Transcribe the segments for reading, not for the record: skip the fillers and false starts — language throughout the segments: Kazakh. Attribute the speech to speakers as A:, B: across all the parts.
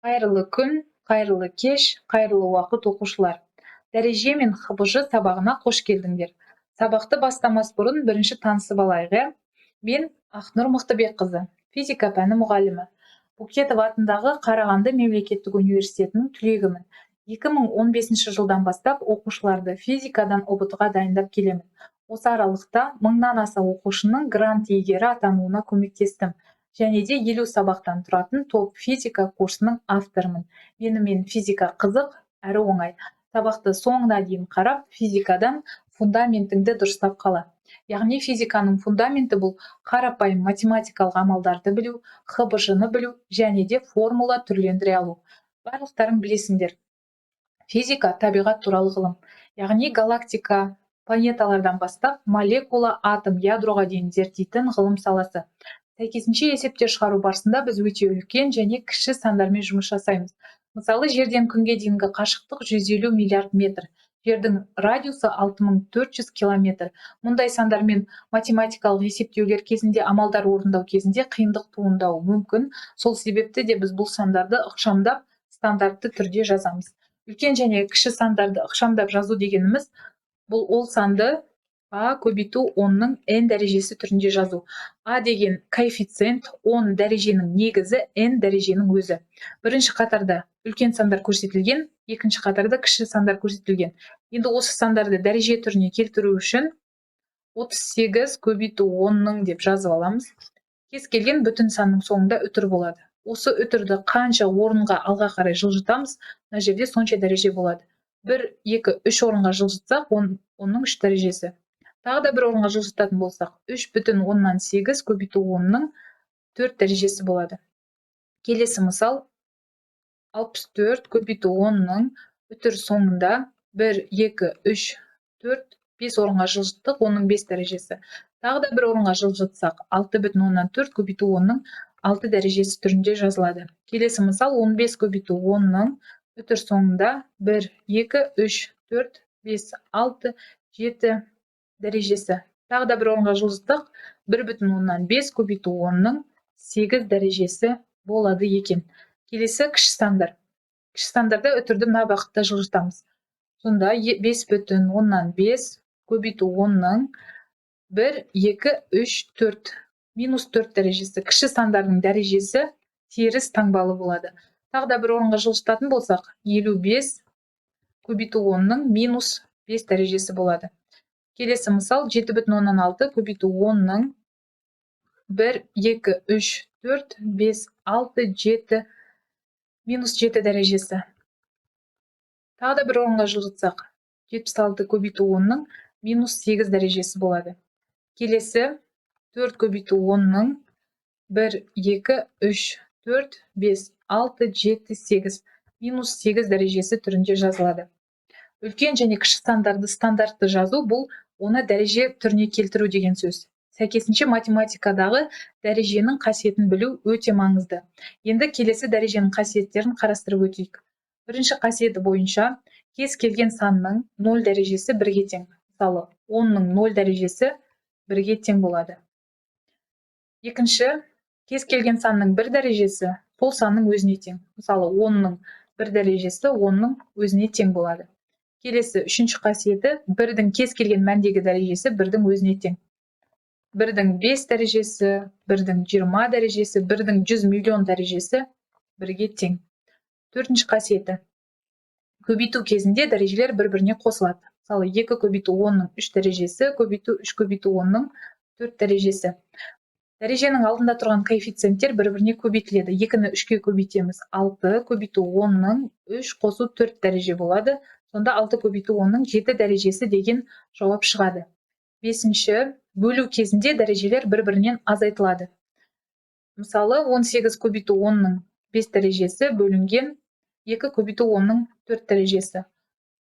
A: Қайырлы күн, қайырлы кеш, қайырлы уақыт, оқушылар! Дәреже мен ХБЖ сабағына қош келдіңдер. Сабақты бастамас бұрын бірінші танысып алайық, иә? Мен Ақнұр Мықтыбекқызы, физика пәні мұғалімі. Букетов атындағы Қарағанды мемлекеттік университетінің түлегімін. 2015 жылдан бастап оқушыларды физикадан ҰБТ-ға дайындап келемін. Осы аралықта мыңнан аса оқушының грант иегері атануына көмектестім және де 50 сабақтан тұратын «Топ физика» курсының авторымын. Менімен физика қызық әрі оңай. Сабақты соңына дейін қарап, физикадан фундаментіңді дұрыстап қала. Яғни физиканың фундаменті — бұл қарапайым математикалық амалдарды білу, ХБЖ-ны білу және де формула түрлендіре алу. Барлықтарың білесіңдер, физика — табиғат туралы ғылым. Яғни галактика, планеталардан бастап молекула, атом, ядроға дейін зерттейтін ғылым саласы. Сәйкесінше, есептер шығару барысында біз өте үлкен және кіші сандармен жұмыс жасаймыз. Мысалы, Жерден Күнге дейінгі қашықтық 150 миллиард метр, Жердің радиусы 6400 километр. Мұндай сандармен математикалық есептеулер кезінде, амалдар орындау кезінде қиындық туындауы мүмкін. Сол себепті де біз бұл сандарды ықшамдап, стандартты түрде жазамыз. Үлкен және кіші сандарды ықшамдап жазу дегеніміз — бұл ол санды а көбейту 10-ның n дәрежесі түрінде жазу. А деген коэффициент, 10 дәреженің негізі, n дәреженің өзі. Бірінші қатарда үлкен сандар көрсетілген, екінші қатарда кіші сандар көрсетілген. Енді осы сандарды дәреже түріне келтіру үшін 38 көбейту 10-ның деп жазып аламыз. Кез келген бүтін санның соңында үтір болады. Осы үтірді қанша орынға алға қарай жылжытамыз, мына жерде сонша дәреже болады. Бір, екі, үш орынға жылжытсақ, 10-ның үш дәрежесі. Тағы да бір орынға жылжытатын болсақ, 3,8 көбейту 10-ның 4 дәрежесі болады. Келесі мысал: 64 көбейту 10-ның, үтір соңында 1, 2, 3, 4, 5 орынға жылжыттық, 10-ның 5 дәрежесі. Тағы да бір орынға жылжытсақ, 6,4 көбейту 10-ның 6 дәрежесі түрінде жазылады. Келесі мысал: 15 көбейту 10-ның, үтір соңында 1, 2, 3, 4, 5, 6, 7 дәрежесі. Тағы да бір орынға жылжытсақ, 1,5 көбейту 10-ның 8 дәрежесі болады екен. Келесі кіші сандар. Кіші сандарда үтірді мына бағытта жылжытамыз. Сонда 5,5 көбейту 10-ның 1, 2, 3, 4, минус 4 дәрежесі. Кіші сандардың дәрежесі теріс таңбалы болады. Тағы да бір орынға жылжытатын болсақ, 55 көбейту 10-ның минус 5 дәрежесі болады. Келесі мысал: 7,6 көбейту 10-ның 1, 2, 3, 4, 5, 6, 7, минус 7 дәрежесі. Тағы да бір орынға жылжытсақ, 76 көбейту 10-ның минус 8 дәрежесі болады. Келесі: 4 көбейту 10-ның 1, 2, 3, 4, 5, 6, 7, 8, минус 8 дәрежесі түрінде жазылады. Үлкен және кіші сандарды стандартты жазу — бұл оны дәреже түріне келтіру деген сөз. Сәйкесінше, математикадағы дәреженің қасиетін білу өте маңызды. Енді келесі дәреженің қасиеттерін қарастырып өтейік. Бірінші қасиеті бойынша, кез келген санның 0 дәрежесі бірге тең. Мысалы, 10-ның 0 дәрежесі бірге тең болады. Екінші, кез келген санның бір дәрежесі сол санның өзіне тең. Мысалы, 10-ның 1 дәрежесі 10-ның өзіне тең болады. Келесі, үшінші қасиеті: бірдің кез келген мәндегі дәрежесі бірдің өзіне тең. 1-дің 5 дәрежесі, 1-дің 20 дәрежесі, 1-дің 100 миллион дәрежесі бірге тең. Төртінші қасиеті: көбейту кезінде дәрежелер бір біріне қосылады. Мысалы, 2 көбейту 10-ның 3 дәрежесі көбейту 3 көбейту 10-ның 4 дәрежесі. Дәреженің алдында тұрған коэффициенттер бір біріне көбейтіледі. Екіні үшке көбейтеміз, 6 көбейту 10-ның 3 қосу 4 дәреже болады. Сонда 6 көбейту 10-ның 7 дәрежесі деген жауап шығады. Бесінші, бөлу кезінде дәрежелер бір бірінен азайтылады. Мысалы, 18 көбейту 10-ның 5 дәрежесі бөлінген 2 көбейту 10-ның 4 дәрежесі.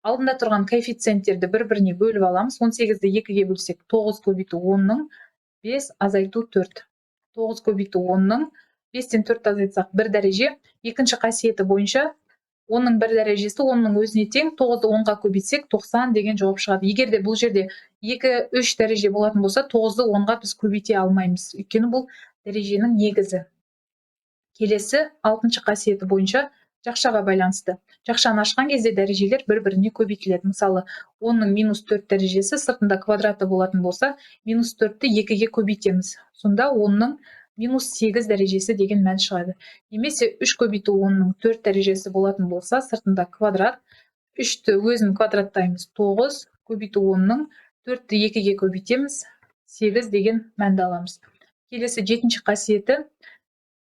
A: Алдында тұрған коэффициенттерді бір біріне бөліп аламыз. 18-ді екіге бөлсек, 9 көбейту 10-ның 5 азайту 4. 9 көбейту 10-ның 5-тен 4 азайтсақ, бір дәреже. Екінші қасиеті бойынша, 10-ның 1 дәрежесі 10-ның өзіне тең. 9-ды 10-ға көбейтсек, 90 деген жауап шығады. Егер де бұл жерде 2, 3 дәреже болатын болса, 9-ды 10-ға біз көбейте алмаймыз, өйткені бұл дәреженің негізі. Келесі, алтыншы қасиеті бойынша жақшаға байланысты. Жақшаны ашқан кезде дәрежелер бір-біріне көбейтіледі. Мысалы, 10-ның минус 4 дәрежесі сыртында квадраты болатын болса, минус төртті екіге көбейтеміз. Сонда 10-ның минус 8 дәрежесі деген мән шығады. Немесе үш көбейту 10-ның 4 дәрежесі болатын болса, сыртында квадрат, үшті өзін квадраттаймыз, тоғыз көбейту 10-ның 4-ті екіге көбейтеміз, сегіз деген мәнді аламыз. Келесі, жетінші қасиеті: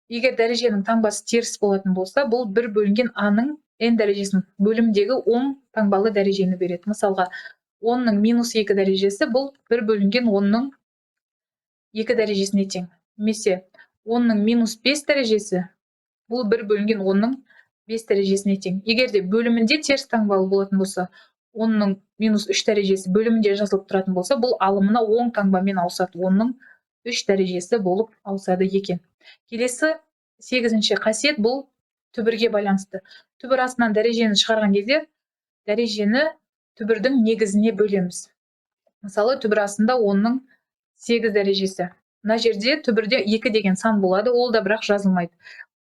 A: егер дәреженің таңбасы теріс болатын болса, бұл бір бөлінген а-ның n дәрежесін бөлімдегі оң таңбалы дәрежені береді. Мысалға, 10-ның минус 2 дәрежесі бұл бір бөлінген 10-ның 2 дәрежесіне тең. Немесе 10-ның минус 5 дәрежесі бұл бір бөлінген 10-ның 5 дәрежесіне тең. Егер де бөлімінде теріс таңбалы болатын болса, 10-ның минус 3 дәрежесі бөлімінде жазылып тұратын болса, бұл алымына оң таңбамен ауысады, 10-ның 3 дәрежесі болып ауысады екен. Келесі, сегізінші қасиет бұл түбірге байланысты. Түбір астынан дәрежені шығарған кезде дәрежені түбірдің негізіне бөлеміз. Мысалы, түбір астында 10-ның 8 дәрежесі. Мына жерде түбірде 2 деген сан болады, ол да бірақ жазылмайды.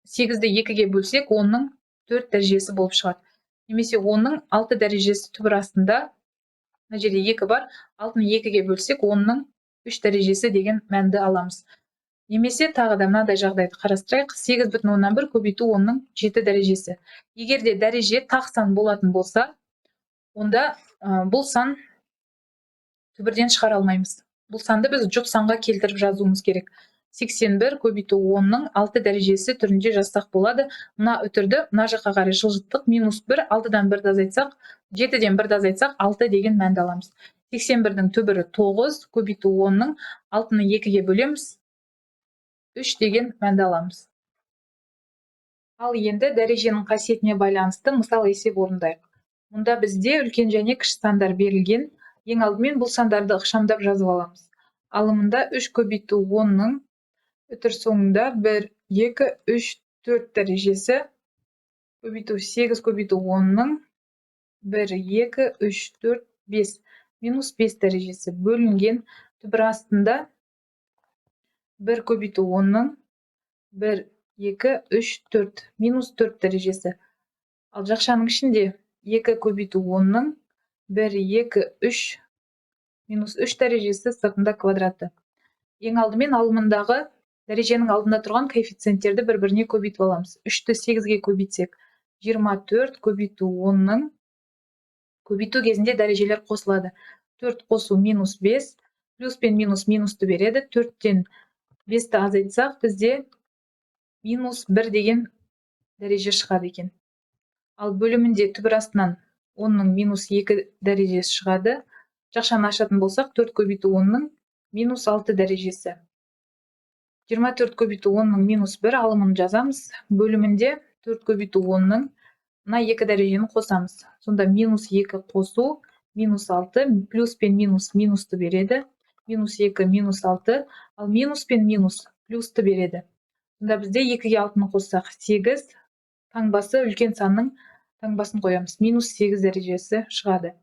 A: 8-ді 2-ге бөлсек, 10-ның 4 дәрежесі болып шығады. Немесе 10-ның 6 дәрежесі түбір астында, мына жерде 2 бар, 6-ны 2-ге бөлсек, 10-ның 3 дәрежесі деген мәнді аламыз. Немесе тағы да мынадай жағдайды қарастырайық: 8,1 көбейту 10-ның 7 дәрежесі. Егер де дәреже тақ сан болатын болса, онда бұл сан түбірден шығара алмаймыз. Бұл санды біз жұп санға келтіріп жазуымыз керек. 81 көбейту 10-ның 6 дәрежесі түрінде жазсақ болады. Мына үтірді мына жаққа қарай жылжыттық, минус 1, 6-дан 1-ді азайтсақ, 7-ден 1-ді азайтсақ, 6 деген мәнді аламыз. 81-дің түбірі 9 көбейту 10-ның 6-ны 2-ге бөлеміз, 3 деген мәнді аламыз. Ал енді дәреженің қасиетіне байланысты мысал есеп орындайық. Мұнда бізде үлкен және кіші сандар берілген. Ең алдымен бұл сандарды ықшамдап жазып аламыз. Алымында 3 көбейту 10-ның үтір соңында 1, 2, 3, 4 дәрежесі көбейту 8 көбейту 10-ның 1, 2, 3, 4, 5 минус 5 дәрежесі бөлінген түбір астында 1 көбейту 10-ның 1, 2, 3, 4 минус 4 дәрежесі. Ал жақшаның ішінде 2 көбейту 10-ның 1, 2, 3 минус 3 дәрежесі сыртында квадраты. Ең алдымен алымындағы дәреженің алдында тұрған коэффициенттерді бір-біріне көбейтіп аламыз. 3-ті 8-ге көбейтсек, 24 көбейту 10-ның, көбейту кезінде дәрежелер қосылады. 4 қосу минус 5, плюс пен минус минусты береді. 4-тен 5-ті азайтсақ, бізде минус 1 деген дәреже шығады екен. Ал бөлімінде түбір астынан 10-ның минус 2 дәрежесі шығады. Жақшаны ашатын болсақ, 4 көбейту 10-ның минус 6 дәрежесі. 24 көбейту 10-ның минус 1 алымын жазамыз. Бөлімінде 4 көбейту 10-ның мына екі дәрежені қосамыз. Сонда минус 2 қосу минус 6, плюс пен минус минусты береді. Минус 2 минус 6, ал минус пен минус плюсты береді. Сонда бізде 2-ге 6-ны қоссақ, 8, таңбасы үлкен санның таңбасын қоямыз. Минус 8 дәрежесі шығады.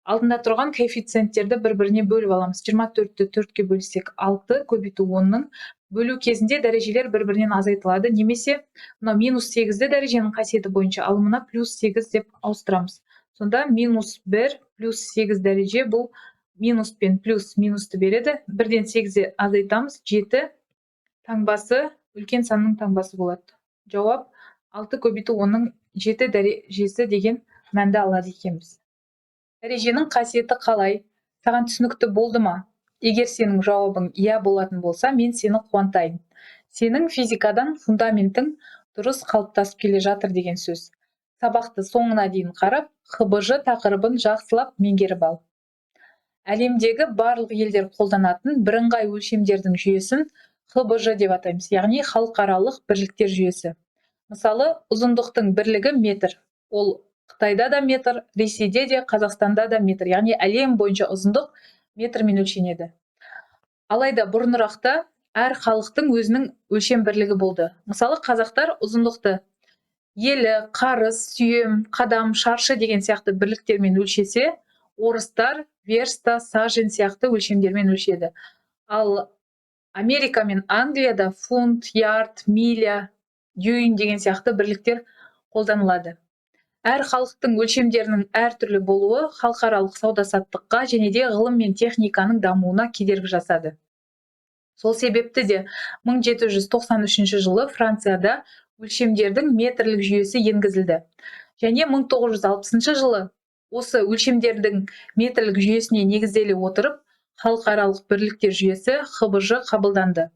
A: Алдында тұрған коэффициенттерді бір-біріне бөліп аламыз. 24-ті 4-ке бөлсек, 6 көбейту 10-ның, бөлу кезінде дәрежелер бір-бірінен азайтылады. Немесе мынау минус 8-ді дәреженің қасиеті бойынша алымына плюс 8 деп ауыстырамыз. Сонда минус 1 плюс 8 дәреже, бұл минус пен плюс минусты береді. 1-ден 8-ді азайтамыз, 7, таңбасы үлкен санның таңбасы болады. Жауап 6 көбейту 10-ның 7 дәрежесі деген мәнді алады екенбіз. Дәреженің қасиеті қалай? Саған түсінікті болды ма? Егер сенің жауабың иә болатын болса, мен сені қуантайын. Сенің физикадан фундаментің дұрыс қалыптасып келе жатыр деген сөз. Сабақты соңына дейін қарап, ХБЖ тақырыбын жақсылап меңгеріп ал. Әлемдегі барлық елдер қолданатын бірыңғай өлшемдердің жүйесін ХБЖ деп атаймыз, яғни халықаралық бірліктер жүйесі. Мысалы, ұзындықтың бірлігі метр. Ол Қытайда да метр, Ресейде де, Қазақстанда да метр, яғни әлем бойынша ұзындық метрмен өлшенеді. Алайда бұрынырақта әр халықтың өзінің өлшем бірлігі болды. Мысалы, қазақтар ұзындықты елі, қарыс, сүйем, қадам, шаршы деген сияқты бірліктермен өлшесе, орыстар верста, сажен сияқты өлшемдермен өлшеді. Ал Америка мен Англияда фунт, ярд, миля. Дюйм деген сияқты бірліктер қолданылады. Әр халықтың өлшемдерінің әртүрлі болуы халықаралық сауда-саттыққа және де ғылым мен техниканың дамуына кедергі жасады. Сол себепті де 1793 жылы Францияда өлшемдердің метрлік жүйесі енгізілді. Және 1960 жылы осы өлшемдердің метрлік жүйесіне негізделе отырып, халықаралық бірліктер жүйесі ХБЖ қабылданды.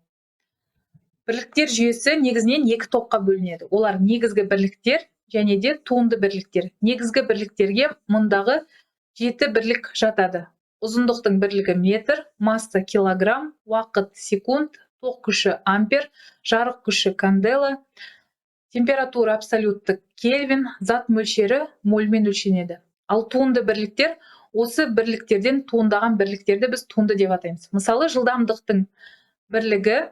A: Бірліктер жүйесі негізінен екі топқа бөлінеді. Олар негізгі бірліктер және де туынды бірліктер. Негізгі бірліктерге мұндағы 7 бірлік жатады. Ұзындықтың бірлігі метр, масса килограмм, уақыт секунд, тоқ күші ампер, жарық күші кандела, температура абсолюттік кельвин, зат мөлшері мольмен өлшенеді. Ал туынды бірліктер осы бірліктерден туындаған бірліктерді біз туынды деп атаймыз. Мысалы, жылдамдықтың бірлігі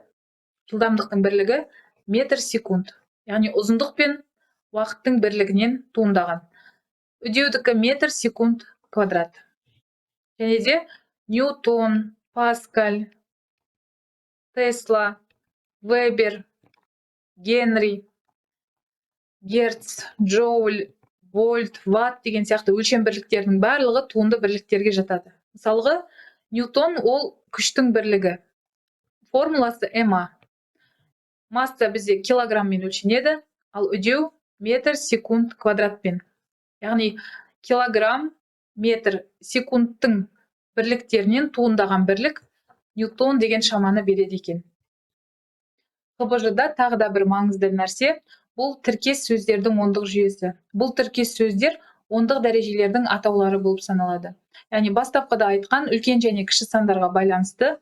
A: метр секунд, яғни ұзындық пен уақыттың бірлігінен туындаған. Үдеудікі метр секунд квадрат. Және де ньютон, паскаль, тесла, вебер, генри, герц, джоуль, вольт, ватт деген сияқты өлшем бірліктерінің барлығы туынды бірліктерге жатады. Мысалға, ньютон ол күштің бірлігі. Формуласы ма. Масса бізде килограмммен өлшенеді, ал үдеу метр секунд квадратпен. Яғни килограмм, метр, секундтың бірліктерінен туындаған бірлік ньютон деген шаманы береді екен. ХБЖ-да тағы да бір маңызды нәрсе бұл тіркес сөздердің ондық жүйесі. Бұл тіркес сөздер ондық дәрежелердің атаулары болып саналады. Яғни бастапқыда айтқан үлкен және кіші сандарға байланысты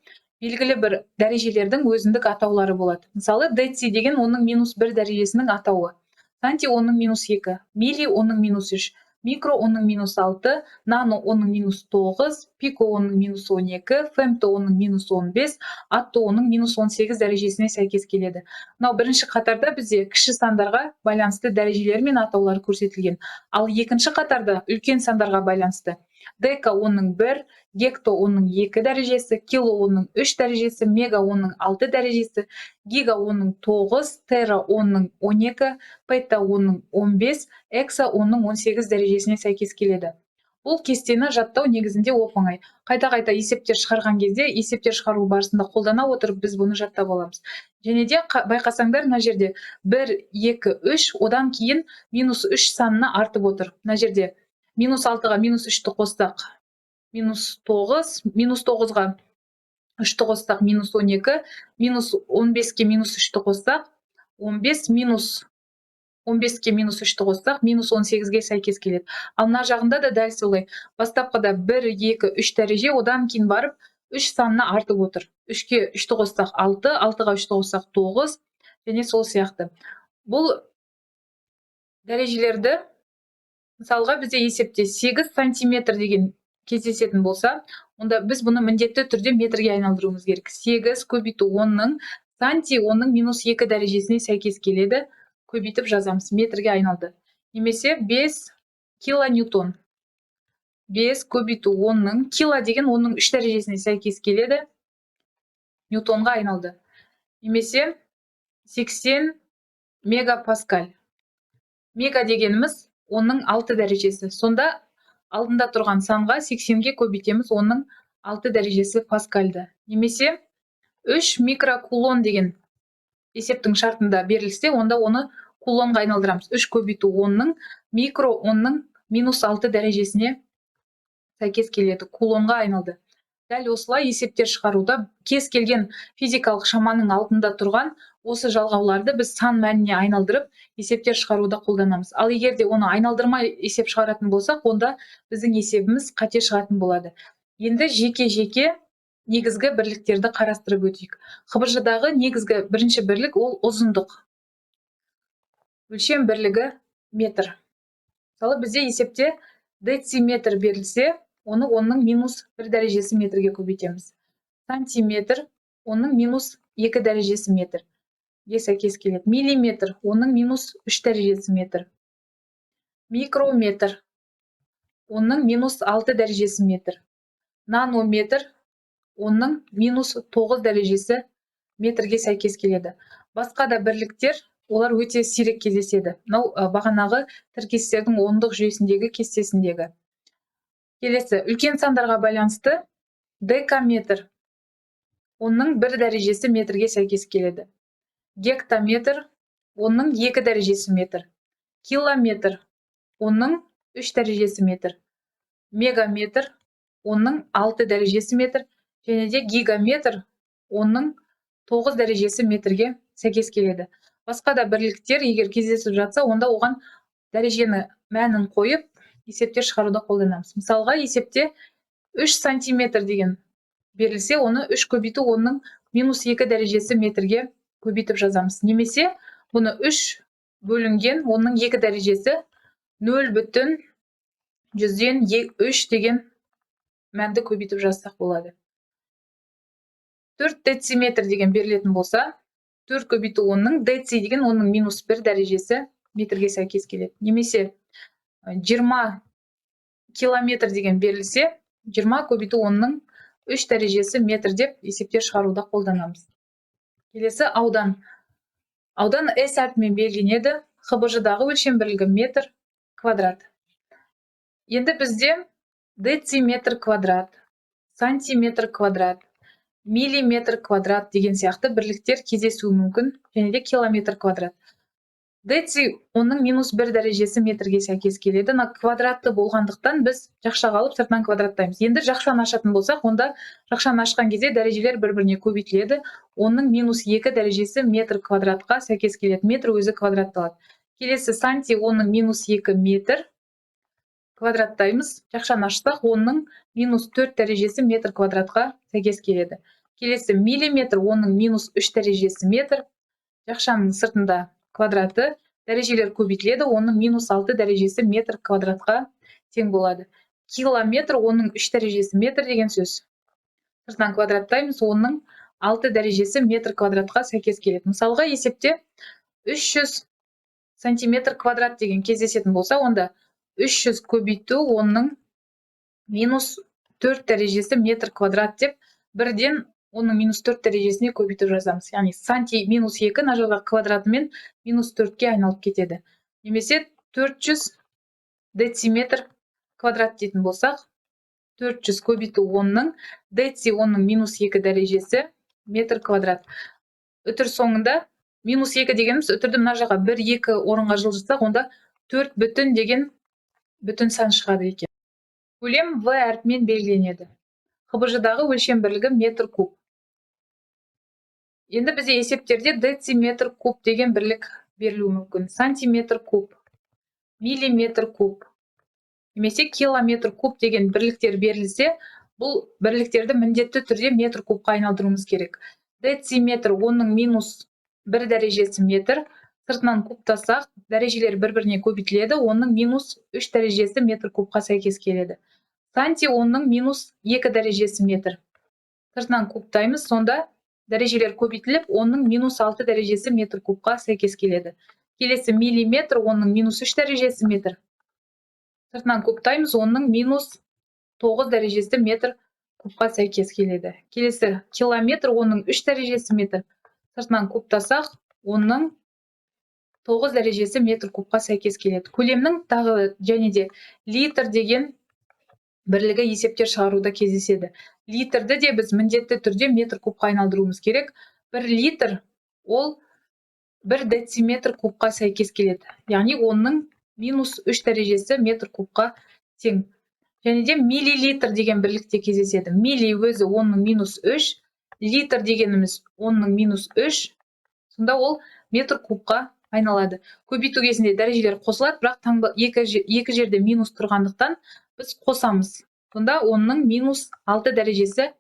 A: белгілі бір дәрежелердің өзіндік атаулары болады. Мысалы, деци деген оның минус бір дәрежесінің атауы. Санти оның минус екі, милли оның минус үш, микро оның минус алты, нано оның минус тоғыз, пико оның минус 12, фемто оның минус 15, атто оның минус 18 дәрежесіне сәйкес келеді. Мынау бірінші қатарда бізде кіші сандарға байланысты дәрежелер мен атаулар көрсетілген. Ал екінші қатарда үлкен сандарға байланысты дека оның бір, гекто оның екі дәрежесі, кило оның үш дәрежесі, мега оның алты дәрежесі, гига оның тоғыз, тера оның 12, пета оның 15, экса оның 18 дәрежесіне сәйкес келеді. Бұл кестені жаттау негізінде оп-оңай. Қайта-қайта есептер шығарған кезде, есептер шығару барысында қолдана отырып, біз бұны жаттап аламыз. Және де байқасаңдар, мына жерде 1, 2, 3, одан кейін минус 3 санына артып отыр. Мына жерде минус 6-ға минус 3-ті қоссақ, минус 9, минус 9-ға 3-ті қоссақ, минус 12, минус 15-ке минус 3-ті қоссақ, 15, минус 15-ке минус 3-ті қоссақ, минус 18-ге сәйкес келеді. Ал мына жағында да дәл солай. Бастапқыда 1, 2, 3 дәреже, одан кейін барып 3 санына артып отыр. 3-ке 3-ті қоссақ 6, 6-ға 3-ті қоссақ 9 және сол сияқты. Бұл дәрежелерді, мысалға, бізде есепте 8 сантиметр деген кездесетін болса, онда біз бұны міндетті түрде метрге айналдыруымыз керек. 8 көбейту 10-ның санти оның минус 2 дәрежесіне сәйкес келеді. Көбейтіп жазамыз, метрге айналды. Немесе 5 килоньютон. 5 көбейту 10-ның кило деген оның 3 дәрежесіне сәйкес келеді, ньютонға айналды. Немесе 80 мегапаскаль. Мега дегеніміз оның 6 дәрежесі. Сонда алдында тұрған санға 80-ге көбейтеміз оның 6 дәрежесі паскальды. Немесе 3 микрокулон деген есептің шартында берілсе, онда оны кулонға айналдырамыз. 3 көбейту 10-ның микро 10-ның минус 6 дәрежесіне сәйкес келеді, кулонға айналды. Дәл осылай есептер шығаруда кез келген физикалық шаманың алдында тұрған осы жалғауларды біз сан мәніне айналдырып, есептер шығаруда қолданамыз. Ал егер де оны айналдырмай есеп шығаратын болсақ, онда біздің есебіміз қате шығатын болады. Енді жеке-жеке негізгі бірліктерді қарастырып өтейік. ХБЖ-дағы негізгі бірінші бірлік ол ұзындық. Өлшем бірлігі метр. Мысалы, бізде есепте дециметр берілсе, оны оның минус бір дәрежесі метрге көбейтеміз. Сантиметр оның минус екі дәрежесі метрге сәйкес келеді. Миллиметр оның минус үш дәрежесі метр. Микрометр оның минус алты дәрежесі метр. Нанометр оның минус тоғыз дәрежесі метрге сәйкес келеді. Басқа да бірліктер Олар өте сирек кездеседі. Мынау бағанағы тіркестердің ондық жүйесіндегі кестесіндегі. Келесі үлкен сандарға байланысты декаметр, оның бір дәрежесі метрге сәйкес келеді. Гектометр, оның екі дәрежесі метр. Километр, оның үш дәрежесі метр. Мегаметр, оның алты дәрежесі метр. Және де гигаметр, оның тоғыз дәрежесі метрге сәйкес келеді. Басқа да бірліктер егер кездесіп жатса, онда оған дәрежені мәнін қойып, есептер шығаруда қолданамыз. Мысалға, есепте 3 сантиметр деген берілсе, оны 3 көбейту оның минус 2 дәрежесі метрге көбейтіп жазамыз. Немесе бұны 3 бөлінген оның 2 дәрежесі 0,3 деген мәнді көбейтіп жазсақ болады. 4 дециметр деген берілетін болса, 4 көбейту онның деци деген оның минус 1 дәрежесі метрге сәйкес келеді. Немесе 20 километр деген берілсе, 20 көбейту онның 3 дәрежесі метр деп есептер шығаруда қолданамыз. Келесі аудан. Аудан S әрпімен белгіленеді. ХБЖ-дағы өлшем бірлігі метр квадрат. Енді бізде дециметр квадрат, сантиметр квадрат, миллиметр квадрат деген сияқты бірліктер кездесуі мүмкін, және де километр квадрат. Деци оның минус бір дәрежесі метрге сәйкес келеді. Мына квадратты болғандықтан, біз жақшаға алып, сыртынан квадраттаймыз. Енді жақшаны ашатын болсақ, онда жақшаны ашқан кезде дәрежелер бір біріне көбейтіледі. Оның минус екі дәрежесі метр квадратқа сәйкес келеді. Метр өзі квадратталады. Келесі санти, оның минус екі метр, квадраттаймыз. Жақшаны ашсақ, оның минус төрт дәрежесі метр квадратқа сәйкес келеді. Келесі миллиметр, оның минус үш дәрежесі метр. Жақшаның сыртында квадраты, дәрежелер көбейтіледі, оның минус алты дәрежесі метр квадратқа тең болады. Километр, оның үш дәрежесі метр деген сөз. Сыртынан квадраттаймыз, оның алты дәрежесі метр квадратқа сәйкес келеді. Мысалға, есепте 300 сантиметр квадрат деген кездесетін болса, онда 300 көбейту оның минус төрт дәрежесі метр квадрат деп бірден оның минус төрт дәрежесіне көбейтіп жазамыз. Яғни санти минус екі мына жақта квадратымен минус төртке айналып кетеді. Немесе 400 дециметр квадрат дейтін болсақ, 400 көбейту онның деци, оның минус екі дәрежесі метр квадрат. Үтір соңында минус екі дегеніміз, үтірді мына жаққа бір екі орынға жылжытсақ, онда төрт бүтін деген бүтін сан шығады екен. Көлем В әрпімен белгіленеді. ХБЖ-дағы өлшем бірлігі метр куб. Енді бізде есептерде дециметр куб деген бірлік берілуі мүмкін, сантиметр куб, миллиметр куб немесе километр куб деген бірліктер берілсе, бұл бірліктерді міндетті түрде метр кубқа айналдыруымыз керек. Дециметр, оның минус бір дәрежесі метр. Сыртынан кубтасақ, дәрежелер бір біріне көбейтіледі, оның минус үш дәрежесі метр кубқа сәйкес келеді. Санти, оның минус екі дәрежесі метр. Сыртынан кубтаймыз, сонда дәрежелер көбейтіліп, оның минус алты дәрежесі метр кубқа сәйкес келеді. Келесі миллиметр, оның минус үш дәрежесі метр. Сыртынан кубтаймыз, оның минус тоғыз дәрежесі метр кубқа сәйкес келеді. Келесі километр, оның үш дәрежесі метр. Сыртынан кубтасақ, оның тоғыз дәрежесі метр кубқа сәйкес келеді. Көлемнің тағы және де литр деген бірлігі есептер шығаруда кездеседі. Литрді де біз міндетті түрде метр кубқа айналдыруымыз керек. 1 литр ол 1 дециметр кубқа сәйкес келеді, яғни оның минус үш дәрежесі метр кубқа тең. Және де миллилитр деген бірлікте кездеседі. Милли өзі онның минус үш, литр дегеніміз онның минус үш, сонда ол метр кубқа айналады. Көбейту кезінде дәрежелер қосылады, бірақ таңба, екі жерде минус тұрғандықтан, біз қосамыз. Сонда онның минус алты дәрежесі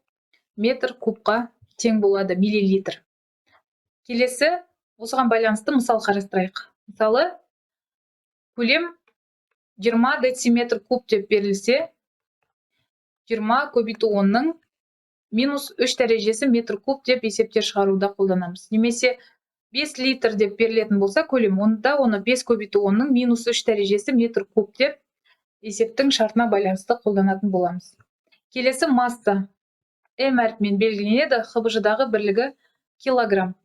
A: метр кубқа тең болады миллилитр. Келесі осыған байланысты мысал қарастырайық. Мысалы, көлем 20 дециметр куб деп берілсе, 20 көбейту онның минус үш дәрежесі метр куб деп есептер шығаруда қолданамыз. Немесе 5 литр деп берілетін болса көлем, онда оны 5 көбейту онның минус үш дәрежесі метр куб деп есептің шартына байланысты қолданатын боламыз. Келесі масса. М әрпімен белгіленеді, ХБЖ-дағы бірлігі килограмм.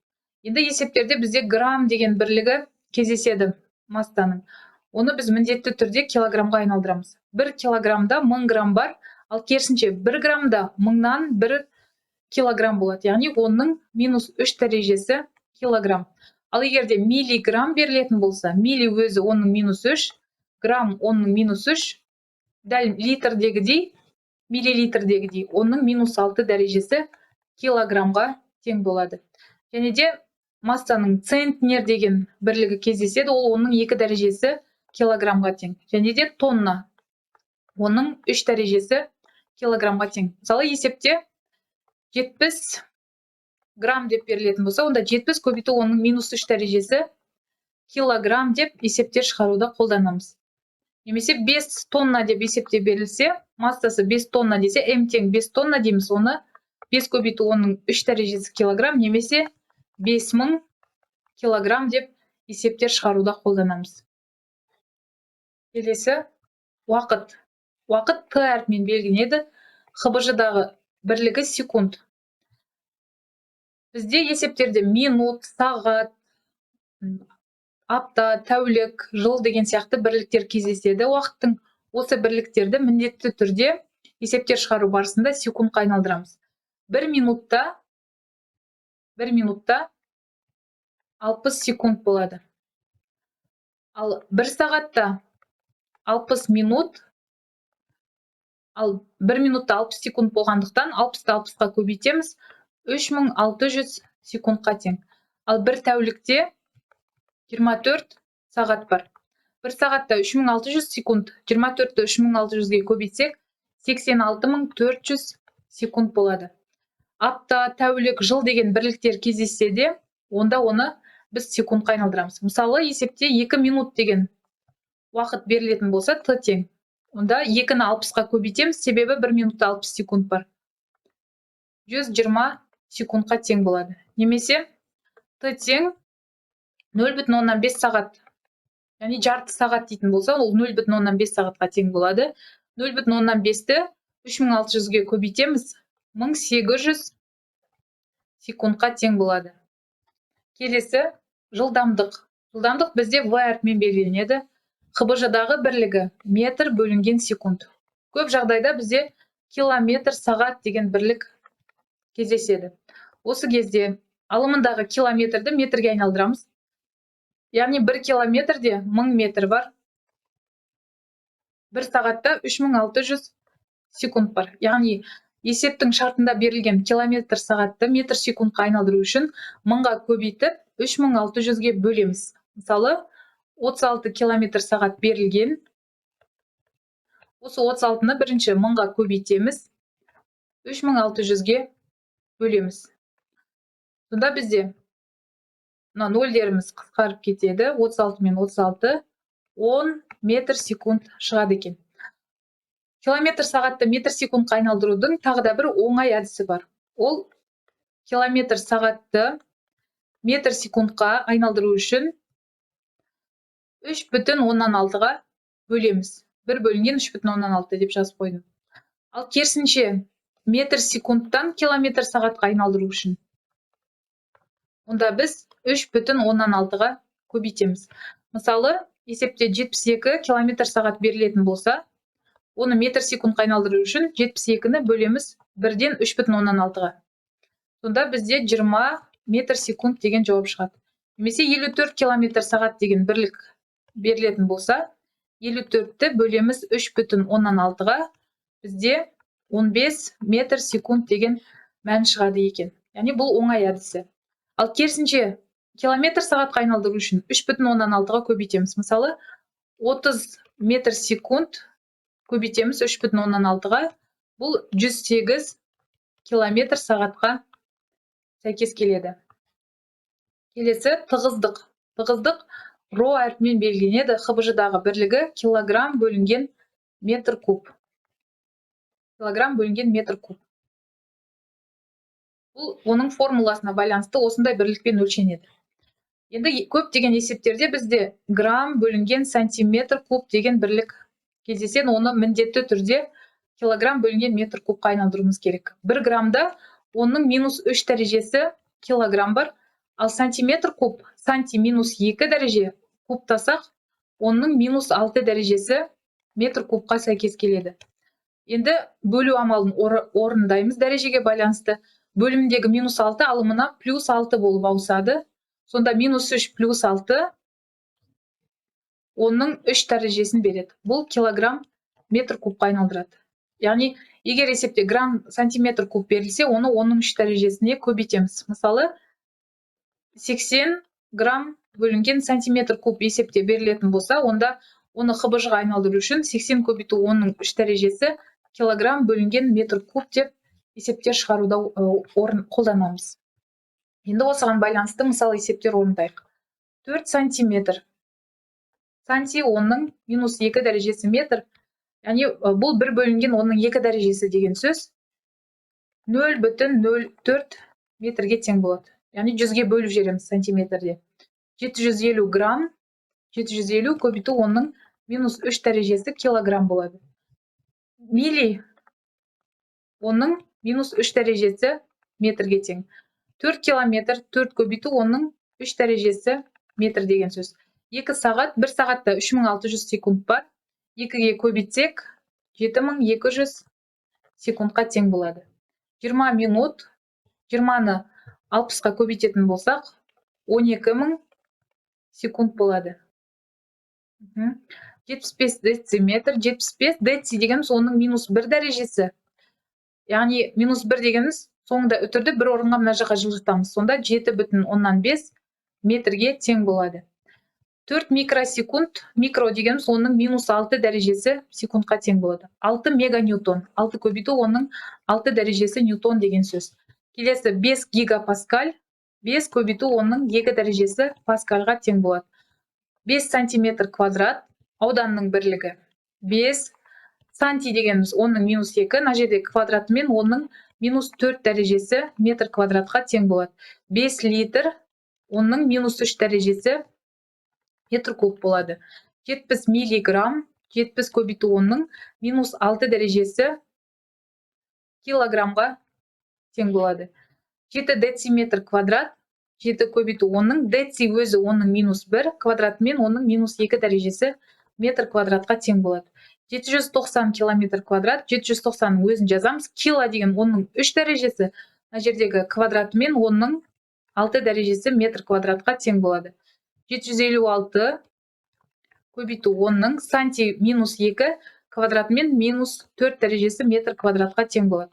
A: Енді есептерде бізде грамм деген бірлігі кездеседі массаның. Оны біз міндетті түрде килограммға айналдырамыз. 1 килограммда 1000 грамм бар, ал керісінше 1 граммда 1000-нан 1 килограмм болады, яғни 10-ның минус 3 дәрежесі килограмм. Ал егер де миллиграмм берілетін болса, милли өзі 10-ның минус 3, грамм 10-ның минус 3, дәл литрдегідей, миллилитрдегідей 10-ның минус 6 дәрежесі килограммға тең болады. Және де массаның центнер деген бірлігі кездеседі, ол 10-ның 2 дәрежесі килограммға тең. Және де тонна 10-ның 3 дәрежесі килограммға тең. Мысалы, есепте 70 грамм деп берілетін болса, онда 70 көбейту 10-ның минус 3 дәрежесі килограмм деп есептер шығаруда қолданамыз. Немесе 5 тонна деп есепте берілсе, массасы 5 тонна десе, м тең 5 тонна дейміз, оны 5 көбейту 10-ның 3 дәрежесі килограмм немесе 5000 килограмм деп есептер шығаруда қолданамыз. Келесі уақыт. Уақыт Т әрпімен белгіленеді. ХБЖ-дағы бірлігі секунд. Бізде есептерде минут, сағат, апта, тәулік, жыл деген сияқты бірліктер кездеседі. Уақыттың осы бірліктерді міндетті түрде есептер шығару барысында секундқа айналдырамыз. 1 минутта 60 секунд болады. Ал 1 сағатта 60 минут, ал 1 минутта 60 секунд болғандықтан 60-ты 60-қа көбейтеміз, 3600 секундқа тең. Ал бір тәулікте 24 сағат бар. 1 сағатта 3600 секунд, 24-ті 3600-ге көбейтсек, 86400 секунд болады. Апта, тәулік, жыл деген бірліктер кездессе де, онда оны біз секундқа айналдырамыз. Мысалы, есепте 2 минут деген уақыт берілетін болса, т тең. Онда 2-ні 60-қа көбейтеміз, себебі 1 минутта 60 секунд бар. 120 секундқа тең болады. Немесе т тең 0,5 сағат, яғни жарты сағат дейтін болса, ол 0,5 сағатқа тең болады. 0,5-ті 3600-ге көбейтеміз, 1800 секундқа тең болады. Келесі жылдамдық. Жылдамдық бізде в әрпімен белгіленеді. ХБЖ-дағы бірлігі метр бөлінген секунд. Көп жағдайда бізде километр сағат деген бірлік кездеседі. Осы кезде алымындағы километрді метрге айналдырамыз. Яғни 1 километрде 1000 метр бар. 1 сағатта 3600 секунд бар. Яғни есептің шартында берілген километр сағатты метр секундқа айналдыру үшін 1000-ға көбейтіп 3600-ге бөлеміз. Мысалы, 36 километр сағат берілген. Осы 36-ны бірінші 1000-ға көбейтеміз, 3600-ге бөлеміз. Сонда бізде мына нөлдеріміз қысқарып кетеді. 36 мен 36, 10 метр секунд шығады екен. Километр сағатты метр секундқа айналдырудың тағы да бір оңай әдісі бар. Ол километр сағатты метр секундқа айналдыру үшін 3,6-ға бөлеміз. 1 бөлінген 3,6 деп жазып қойдым. Ал керісінше метр секундтан километр сағатқа айналдыру үшін онда біз 3,6-ға көбейтеміз. Мысалы, есепте 72 километр сағат берілетін болса, оны метр секундқа айналдыру үшін 72-ні бөлеміз 1-ден 3,6-ға. Сонда бізде 20 метр секунд деген жауап шығады. Немесе 54 километр сағат деген бірлік берілетін болса, 54-ті бөлеміз 3,6-ға, бізде 15 метр секунд деген мән шығады екен. Яғни бұл оңай әдісі. Ал керісінше километр сағатқа айналдыру үшін 3,6-ға көбейтеміз. Мысалы, 30 метр секунд көбейтеміз 3,6-ға, бұл 108 километр сағатқа сәйкес келеді. Келесі тығыздық. Тығыздық ро әрпімен белгіленеді. ХБЖ-дағы бірлігі килограмм бөлінген метр куб. Килограмм бөлінген метр куб. Бұл оның формуласына байланысты осындай бірлікпен өлшенеді. Енді көптеген есептерде бізде грамм бөлінген сантиметр куб деген бірлік кездеседі, оны міндетті түрде килограмм бөлінген метр кубқа айналдыруымыз керек. 1 граммда 10-ның минус 3 дәрежесі килограмм бар. Ал сантиметр куб, санти минус 2 дәреже, кубтасақ, 10-ның минус 6 дәрежесі метр кубқа сәйкес келеді. Енді бөлу амалын орындаймыз дәрежеге байланысты. Бөлімдегі минус 6 алымына плюс 6 болып ауысады. Сонда минус 3 плюс 6 10-ның 3 дәрежесін береді. Бұл килограмм метр кубқа айналдырады. Яғни егер есепте грамм сантиметр куб берілсе, оны 10-ның 3 дәрежесіне көбейтеміз. Мысалы, 80 грамм бөлінген сантиметр куб есепте берілетін болса, онда оны ХБЖ-ға айналдыру үшін 80 көбейту 10-ның 3 дәрежесі килограмм бөлінген метр куб деп есептер шығаруда орын қолданамыз. Енді осыған байланысты мысал есептер орындайық. 4 сантиметр. Санти 10-ның минус 2 дәрежесі метр. Яғни бұл 1 бөлінген 10-ның 2 дәрежесі деген сөз, 0,04 метрге тең болады. Яғни 100-ге бөліп жібереміз сантиметрде. 750 грамм, 750 көбейту 10-ның минус 3 дәрежесі килограмм болады. Милли 10-ның минус 3 дәрежесі метрге тең. 4 километр, 4 көбейту 10-ның 3 дәрежесі метр деген сөз. 2 сағат, 1 сағатта 3600 секунд бар. 2-ге көбейтсек, 7200 секундқа тең болады. 20 минут, 20-ны 60-қа көбейтетін болсақ, 12 000 секунд болады. 75 дециметр, 75 деци дегеніміз оның минус 1 дәрежесі. Яғни минус 1 дегеніміз соңында үтірді бір орынға мына жаққа жылжытамыз. Сонда 7,5 метрге тең болады. 4 микросекунд, микро дегеніміз оның минус 6 дәрежесі секундқа тең болады. 6 меганьютон, 6 көбейту оның 6 дәрежесі ньютон деген сөз. Келесі 5 гигапаскаль, 5 көбейту оның 2 дәрежесі паскальға тең болады. 5 сантиметр квадрат ауданның бірлігі. 5 санти дегеніміз оның минус 2, мына жерде квадратымен оның минус 4 дәрежесі метр квадратқа тең болады. 5 литр оның минус 3 дәрежесі метр куб болады. 70 миллиграмм, 70 көбейту оның минус 6 дәрежесі килограммға тең болады. 7 дециметр квадрат, 7 көбейту оның, деци өзі оның минус 1, квадратымен оның минус 2 дәрежесі метр квадратқа тең болады. 790 километр квадрат, 790-ның өзін жазамыз. Кило деген оның 3 дәрежесі, мына жердегі квадратымен оның 6 дәрежесі метр квадратқа тең болады. 756 көбейту оның санти минус 2 квадратымен минус 4 дәрежесі метр квадратқа тең болады.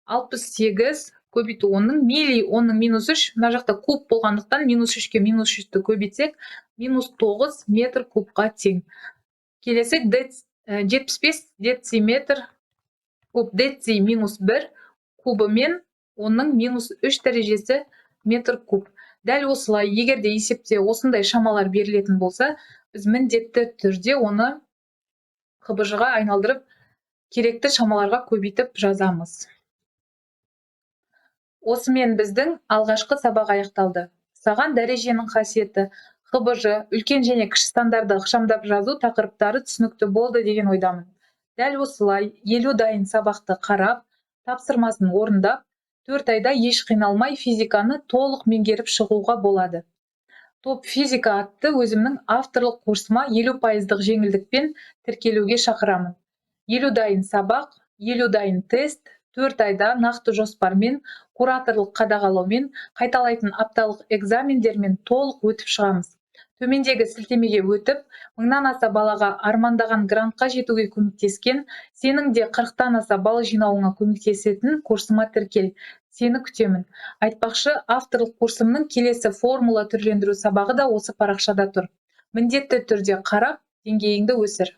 A: 68 көбейту оның милли оның минус 3, мына жақта куб болғандықтан минус 3-ке минус 3-ті көбейтсек, минус 9 метр кубқа тең. Келесі 75 дециметр куб, деци минус 1 кубымен оның минус 3 дәрежесі метр куб. Дәл осылай, егер де есепте осындай шамалар берілетін болса, біз міндетті түрде оны ХБЖ-ға айналдырып, керекті шамаларға көбейтіп жазамыз. Осымен біздің алғашқы сабақ аяқталды. Саған дәреженің қасиеті, ХБЖ, үлкен және кіші сандарды ықшамдап жазу тақырыптары түсінікті болды деген ойдамын. Дәл осылай 50 дайын сабақты қарап, тапсырмасын орындап, 4 айда еш қиналмай физиканы толық меңгеріп шығуға болады. Топ физика атты өзімнің авторлық курсыма 50%-дық жеңілдікпен тіркелуге шақырамын. 50 дайын сабақ, 50 дайын тест, 4 айда нақты жоспармен, кураторлық қадағалаумен, қайталайтын апталық экзамендермен толық өтіп шығамыз. Төмендегі сілтемеге өтіп, мыңнан аса балаға армандаған грантқа жетуге көмектескен, сенің де 40-тан аса балл жинауыңа көмектесетін курсыма тіркел. Сені күтемін. Айтпақшы, авторлық курсымның келесі формула түрлендіру сабағы да осы парақшада тұр. Міндетті түрде қарап, деңгейіңді өсір.